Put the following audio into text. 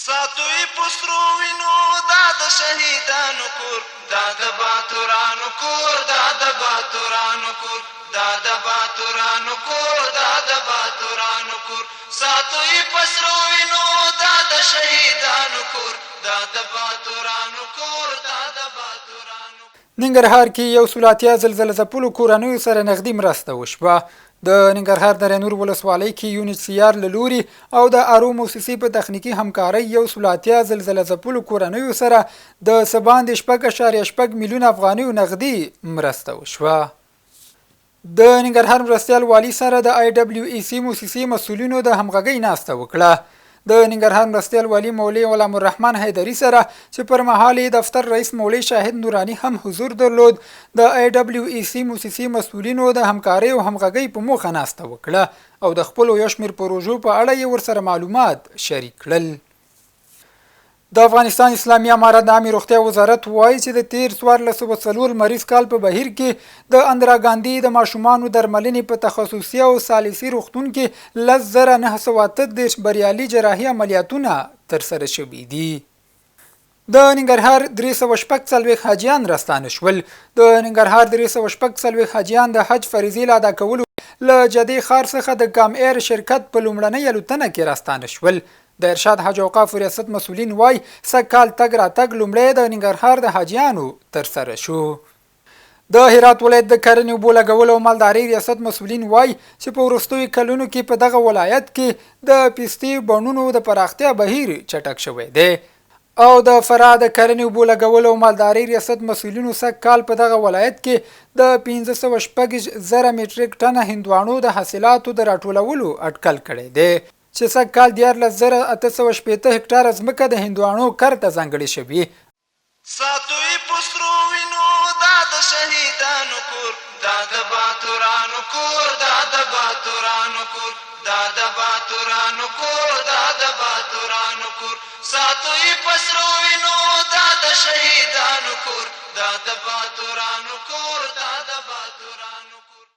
ساتو یې په سرو وینو دا د شهیدانو کور، دا د باتورانو کور، دا د باتورانو کور، دا د باتورانو کور، دا د باتورانو کور. ساتو یې په سرو وینو دا د شهیدانو کور، دا د باتورانو کور، دا د باتورانو. ننګرهار کې 180 زلزله ځپلو کورنیو سره نغدي مرسته وشوه. د ننګرهار د نور ولسوالۍ کې یونیټ له لوري او د ارو موسسې په تخنیکي همکارۍ 180 زلزله ځپلو کورنیو سره د څه باندې 6.6 میلیونه افغانیو نغدي مرسته وشوه. د ننګرهار مرستیال والي سره د آی ډبلیو ای سي موسسې مسؤلینو د همغږۍ ناسته وکړه. د ننګرهار مرستیال والي مولوي غلام الرحمن حیدري سره چې پر مهال یې دفتر رئیس مولوي شاهد نوراني هم حضور درلود، د آی ډبلیو ای سي موسسې مسؤلینو د همکارۍ او همغږۍ په موخه ناسته وکړه او د خپلو یو شمېر پروژو په اړه یې ورسره معلومات شریک کړل. د افغانستان اسلامي امارت د عامې روغتیا وزارت وایي چې د تېر 1404 لمریز کال په بهیر کې د اندرا ګاندي د ماشومانو درملنې په تخصصي او ثالثي روغتون کې 10,938 بریالي جراحي عملیاتونه ترسره شوي دي. د ننګرهار 346 حاجیان راستانه شول. د ننګرهار 346 حاجیان د حج فریضې له ادا کولو له جدې ښار څخه د کام ایر شرکت په لومړنۍ الوتنه کې راستانه شول. د ارشاد حج اوقافو ریاست مسؤلین وایي، سږ کال تګ راتګ لومړی د ننګرهار د حاجیانو ترسره شو. د هرات ولایت د کرنې، اوبو لګولو او مالدارۍ ریاست مسؤلین وایي چې په وروستیو کلونو کې په دغه ولایت کې د پستې بڼونو د پراختیا بهیر چټک شوی دی. او د فراه د کرنې، اوبو لګولو او مالدارۍ ریاست مسؤلینو سږ کال په دغه ولایت کې د 526,000 مټریک ټنه هندواڼو د حاصلاتو د راټولولو اټکل کړی دی، چې سږ کال 13,860 هکټاره ځمکه د هندواڼو کر ته ځانګړې شوې. ساتو یې په سرو وینو دا د شهیدانو کور، دا د باتورانو کور، دا د باتورانو کور، دا د باتورانو کور، دا د باتورانو کور. ساتو یې په سرو وینو دا د شهیدانو کور، دا د باتورانو کور، دا د باتورانو.